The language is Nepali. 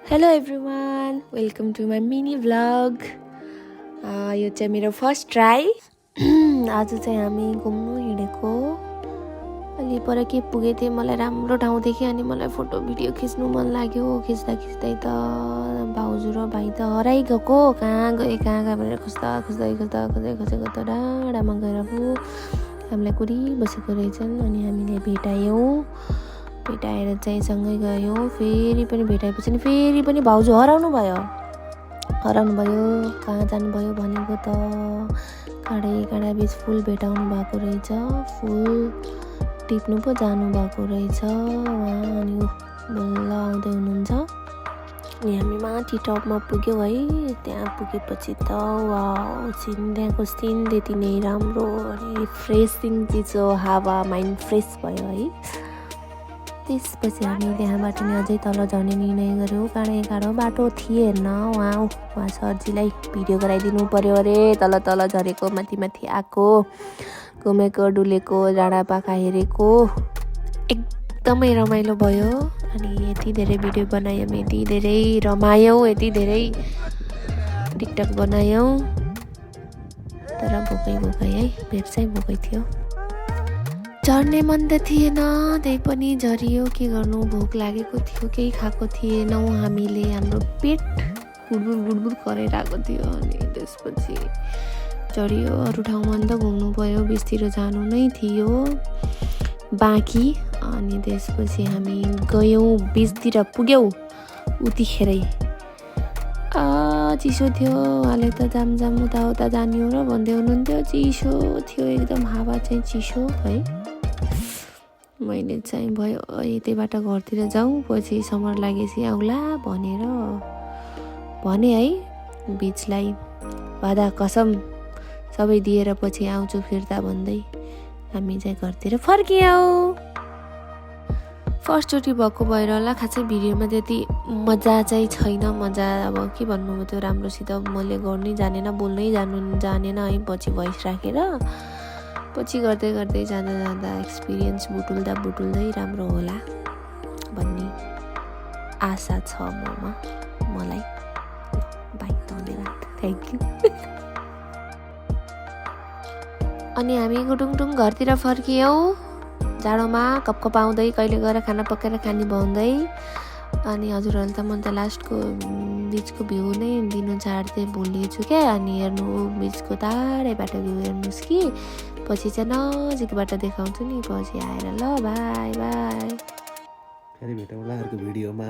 Hello everyone, welcome to my mini vlog. यो चाहिँ मेरो फर्स्ट ट्राई। आज चाहिँ हामी घुम्नु हिँडेको। अलि पर के पुगेको थिएँ, मलाई राम्रो ठाउँ देखेँ अनि मलाई फोटो भिडियो खिच्नु मन लाग्यो। खिच्दा खिच्दै त भाउजू र भाइ त हराइगएको। कहाँ गए भनेर खोज्दा खोजेको त डाँडामा गएर पो हामीलाई कुरिबसेको रहेछन् अनि हामीले भेटाएर चाहिँ सँगै गयौँ। फेरि पनि भेटाएपछि नि फेरि पनि भाउजू हराउनु भयो। कहाँ जानुभयो भनेको त काँडा बिच फुल भेटाउनु भएको रहेछ। फुल टिप्नु पो जानुभएको रहेछ उहाँ। अनि बल्ल आउँदै हुनुहुन्छ अनि हामी माथि टपमा पुग्यौँ है। त्यहाँ पुगेपछि त वाउ, त्यहाँको सिन त्यति नै राम्रो अनि रिफ्रेसिङ चिसो हावा, माइन्ड फ्रेस भयो है। त्यसपछि हामी त्यहाँबाट नि अझै तल झर्ने निर्णय गऱ्यौँ। काँडो बाटो थिएन। उहाँ सरजीलाई भिडियो गराइदिनु पर्यो अरे। तल झरेको, माथि आएको, घुमेको, डुलेको, डाँडा पाखा हेरेको एकदमै रमाइलो भयो। अनि यति धेरै भिडियो बनायौँ, यति धेरै रमायौँ, यति धेरै टिकटक बनायौँ। तर भोकै है, पेट चाहिँ भोकै थियो। झर्ने मन त थिएन, त्यही पनि झरियो। के गर्नु, भोक लागेको थियो, केही खाएको थिएनौँ हामीले। हाम्रो पेट बुडबुड कराइरहेको थियो अनि त्यसपछि झरियो। अरू ठाउँमा त घुम्नु पऱ्यो, बिचतिर जानु नै थियो बाँकी। अनि त्यसपछि हामी गयौँ, बिचतिर पुग्यौँ। उतिखेरै चिसो थियो। उहाँले त जाम उता जाने हो र भन्दै हुनुहुन्थ्यो। चिसो थियो एकदम, हावा चाहिँ चिसो है। मैले चाहिँ भयो यतैबाट घरतिर जाउँ, पछि समर लागेपछि आउला भने है। बिचलाई वादा कसम सबै दिएर पछि आउँछु फिर्ता भन्दै हामी चाहिँ घरतिर फर्कियौँ। फर्स्टचोटि भएको भएर होला, खासै भिडियोमा त्यति मजा चाहिँ छैन। मजा अब के भन्नु, त्यो राम्रोसित मैले गर्नै जानेन, बोल्नै जानेन है। पछि भोइस राखेर पछि गर्दै जाँदा एक्सपिरियन्स बुटुल्दै राम्रो होला भन्ने आशा छ मलाई। बाई, धन्यवाद, थ्याङ्क यू। अनि हामी गुटुङटुङ घरतिर फर्कियौँ। जाडोमा कप आउँदै, कहिले गएर खाना पकाएर खाने भाउँदै। अनि हजुरहरूले त म त लास्टको बिचको भ्यू नै दिनु चाहन्थे, भुलिएछु क्या। अनि हेर्नु बिचको टाढैबाट भ्यू हेर्नुहोस् कि पछि चाहिँ नजिकबाट देखाउँछु नि पछि आएर। ल बाई। फेरि भेटौँला अर्को भिडियोमा।